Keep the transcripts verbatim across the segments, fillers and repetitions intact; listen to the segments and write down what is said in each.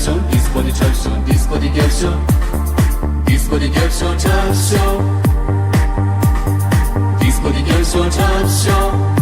Disco the Judge Show, Disco the Judge Show, Disco the Judge Show, Judge Show. Disco the Judge Show, Judge Show.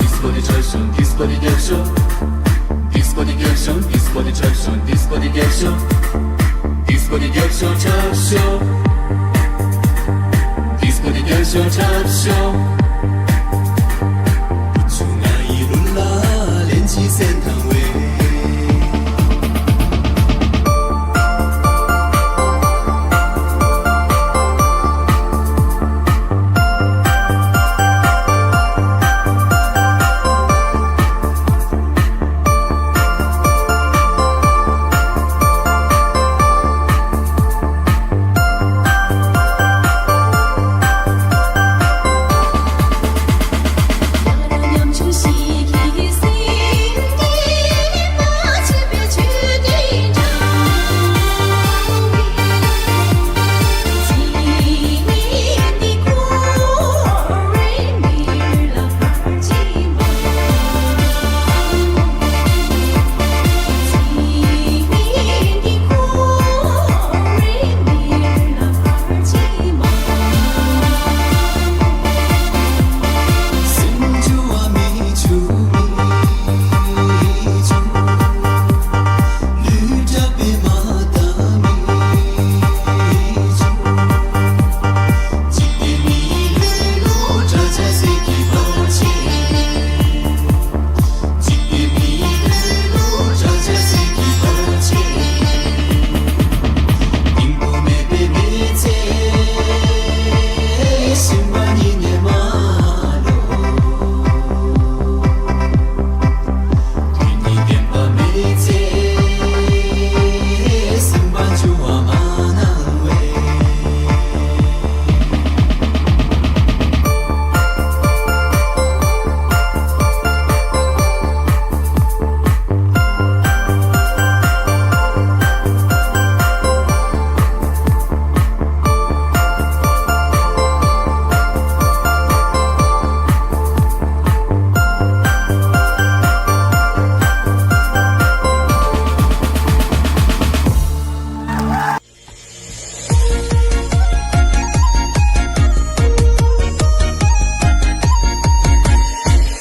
Disco the Judge Show, Disco the Judge Show, Disco the Judge Show, Disco the Judge Show, Disco the Judge Show, Disco the Judge Show, Judge Show. Disco the Judge Show, Judge Show.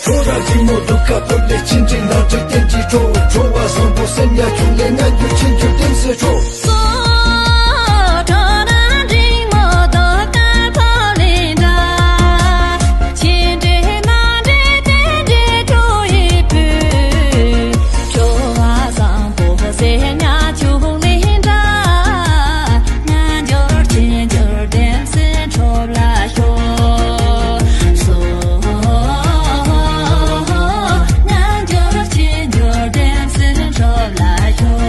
ཁྲོ་ར་འཇིགས་མོ་སྡུག་ཁ་བོད་ལས་ཆིན་ཅིན་ནག་ཁྲིག་བསྟན་གྱི་ཁྲོ་ཁྲོ་བ་བཟང་པོ་སེམས་ཡ་ཆུང་ལས་ངན་རྒྱུ་ཆིན་རྒྱུ་ལྡེམ་སེ་ཁྲོ། སོ་ཁྲོ་ར་འཇིགས་མོ་སྡུག་ཁ་བོད་ལས་འདྲ། ཆིན་ཅིན་ནག་ཁྲིག་བསྟན་གྱི་ཁྲོ་ཡི་བུ། ཁྲོ་བ་བཟང་པོ་སེམས་ཡ་ཆུང་ལས་འདྲ། ངན་འགྱུར་ཆིན་འགྱུར་ལྡེམ་སེ་ཁྲོ་ལ་ཤོག་སོ། ངན་འགྱུར་ཆིན་འགྱུར་ལྡེམ་སེ་ཁྲོ་ལ་ཤོག་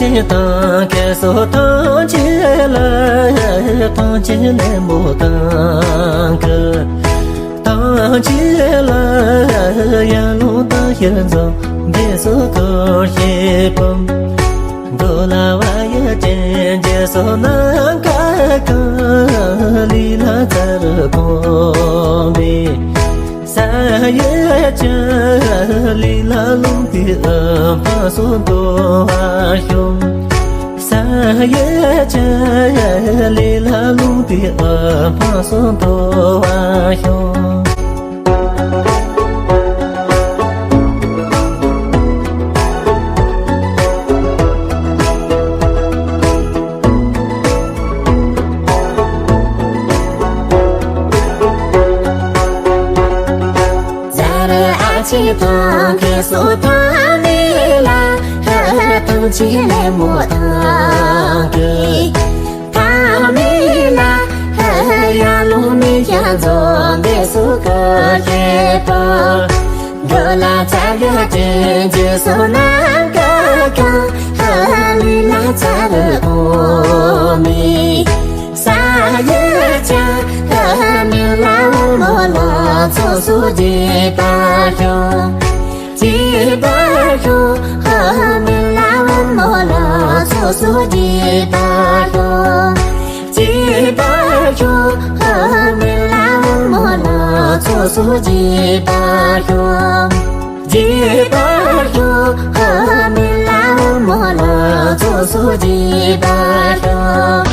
ཅེས་དང་ཁྱེད་སོགས་ཐམས་ཅད་ལ། ཐམས་ཅད་ལ་མོས་དང་བསྐུལ། ཐམས་ཅད་ལ་ཡར་ལུང་དང་ཞལ་འཛོམས་འདི་སོགས་སྐུ་ཞབས་ཕུལ། འགྲོ་ལ་བག་ཡོད་ཅན་རྗེས་སུ་ནམ་མཁའ་གང་། ལུས་ལ་ཚ་རུ་གོམས་པའི། ས་ཡོད་ཅན་ལུས་ལ་རླུང་རྟའི་དབུ་འཕང་སོགས་འགྲོ་བར་ཤོག། ས་ཡོད་ཅན་ལུས་ལ་རླུང་རྟའི་དབུ་འཕང་སོགས་འགྲོ་བར་ཤོག། ཟ་ར་ཨ་ཆེ་དང་ཁེ་སོ་ཐ་མེ་ལ། ཐང་ཆེ་ལེ་མོ་ཐང་གི། ཐ་མེ་ལ། ཡ་ལུ་མི་ཡ་ཛོ་འདི་སུ་ཀ་ཁེ་པ། འགྲོ་ལ་ཚ་ག་ཅན་རྗེས་སུ་ནམ་མཁའ་གང་། ལུས་ལ་ཚ་རུ་གོམས་པའི། ས་ཡོད་ཅན་མི་ལ་འོ་མོ་ལ་ཚོ་སུ་རྗེས་པ་ཤོག། རྗེས་པ་ཤོག། མི་ལ་འོ་མོ་ལ་ཚོ་སུ་རྗེས་པ་ཤོག། རྗེས་པ་ཤོག། མི་ལ་འོ་མོ་ལ་ཚོ་སུ་རྗེས་པ་ཤོག། རྗེས་པ་ཤོག། མི་ལ་འོ་མོ་ལ་ཚོ་སུ་རྗེས་པ་ཤོག།